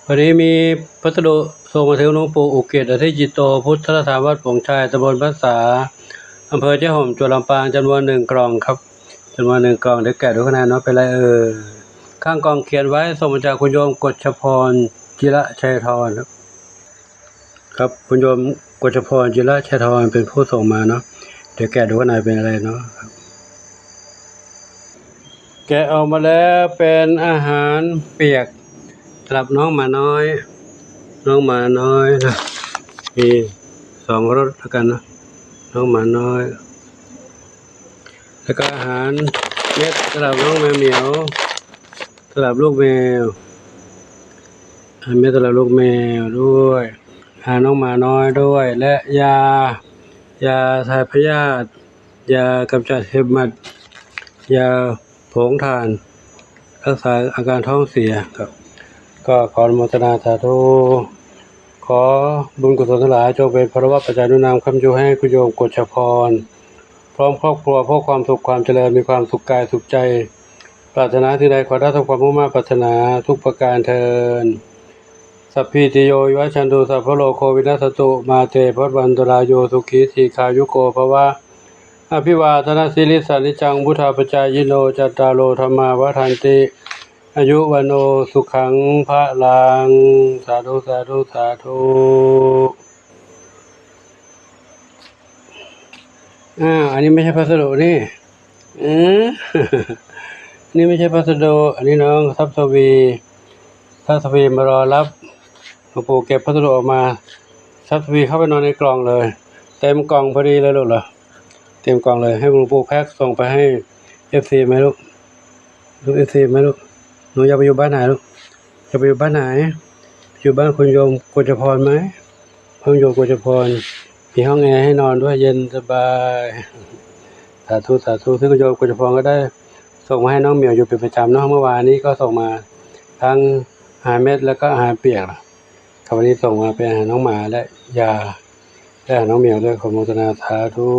ວັນນີ້ມີພັດສະດຸສົ່ງມາເຖິງຫຼວງປູ່ອຸກິດ ອະທິຈິດໂຕ ພຸດທະສະຖານວັດໂປ່ງຊາຍ ຕຳບົນບ້ານສາ ອຳເພີແຈໂຮມ ຈັງຫວັດລຳປາງ ຈຳນວນໜຶ່ງກ່ອງຄັບ ຈຳນວນໜຶ່ງກ່ອງ. ດຽວແກະດູຂ້າງໃນເນາະ ເປັນລາຍເອີ່ຍ. ຂ້າງກ່ອງຂຽນໄວ້ ສົ່ງມາຈາກຄຸນໂຍມກົດຊະພອນ ຈິລະໄຊທອນ ຄັບ ຄຸນໂຍມກົດຊະພອນ ຈິລະໄຊທອນ ເປັນຜູ້ສົ່ງມາເນາະ. ດຽວແກະດູຂ້າງໃນເປັນອະໄລເນາະ. ແກະອອກມາແລ້ວເປັນອາຫານປຽກສຳລັບນ້ອງໝານ້ອຍ ນ້ອງໝານ້ອຍນະ ມີສອງລົດລະກັນເນາະ ນ້ອງໝານ້ອຍ. ແລ້ວກໍອາຫານເມັດສຳລັບນ້ອງແມວໝຽວ ສຳລັບລູກແມວ ອາຫານເມັດສຳລັບລູກແມວດ້ວຍ ອາຫານນ້ອງໝານ້ອຍດ້ວຍ ແລະ ຢາ ຢາຖ່າຍພະຍາດ ຢາກຳຈັດເຫັບໝັດ ຢາ ຜົງຖ່ານ ຮັກສາອາການທ້ອງເສຍ. ກໍ ກໍຂໍອະນຸໂມທະນາສາທຸ ຂໍບຸນກຸສົນທັງຫຼາຍ ຈົ່ງເປັນພະລະວະປັດໄຈໜູນນຳຄ້ຳຊູໃຫ້ຄຸນໂຍມກົດຊະພອນ ພ້ອມຄອບຄົວ ພົບຄວາມສຸກຄວາມຈະເລີນ ມີຄວາມສຸກກາຍສຸກໃຈ ປາດຖະໜາສິ່ງໃດ ຂໍໄດ້ສົມຄວາມມຸ່ງມາດປາດຖະໜາທຸກປະການເທີນ. ສັບພີຕິໂຍ ວິວັດຊັນຕຸ ສັບພະໂລໂຄ ວິນັດສະຕຸ ມາເຕ ພະວັດວັນຕະລາໂຍ ສຸຂີ ດີຄາຍຸໂກ ພະວະ. ອະພິວາທະນະສີລິສານິດຈັງ ວຸດທາປະຈາຍິໂນ ຈັດຕາໂລ ທຳມາ ວັດທັນຕິ ອາຍຸ ວັນໂນ ສຸຂັງ ພະລັງ. ສາທຸ ສາທຸ ສາທຸ. ອ້າວ ອັນນີ້ໄມ່ໃຊ່ພັດສະດຸນີ້ ເອີ ອັນນີ້ໄມ່ໃຊ່ພັດສະດຸ. ອັນນີ້ນ້ອງຊັບສະວີ ຊັບສະວີມາລໍຮັບ ຫຼວງປູ່ເກັບພັດສະດຸອອກມາ ຊັບສະວີເຂົ້າໄປນອນໃນກ່ອງເລີຍ ເຕັມກ່ອງພໍດີເລີຍລູກເລີຍ ເຕັມກ່ອງເລີຍ. ໃຫ້ຫຼວງປູ່ແພັກສົ່ງໄປໃຫ້ເອັຟຊີໄໝລູກ ລູກເອັຟຊີໄໝລູກ. ໜູຢາກໄປຢູ່ບ້ານໃຫນລູກ ຢາກໄປຢູ່ບ້ານໃຫນ ຢູ່ບ້ານຄຸນໂຍມກົດຈະພອນໄໝ ຄຸນໂຍມກົດຈະພອນ ມີຫ້ອງແອໃຫ້ນອນດ້ວຍ ເຢັນສະບາຍ. ສາທຸ ສາທຸ. ເຊິ່ງໂຍມກົດຈະພອນກໍໄດ້ສົ່ງມາໃຫ້ນ້ອງໝຽວຢູ່ເປັນປະຈຳເນາະ ເມື່ອວານນີ້ກໍສົ່ງມາທັງອາຫານເມັດ ແລ້ວກໍອາຫານປຽກ. ກໍວັນນີ້ສົ່ງມາເປັນອາຫານນ້ອງໝາ ແລະ ຢາ ແລະ ອາຫານນ້ອງໝຽວດ້ວຍ ຂໍອະນຸໂມທະນາສາທຸ.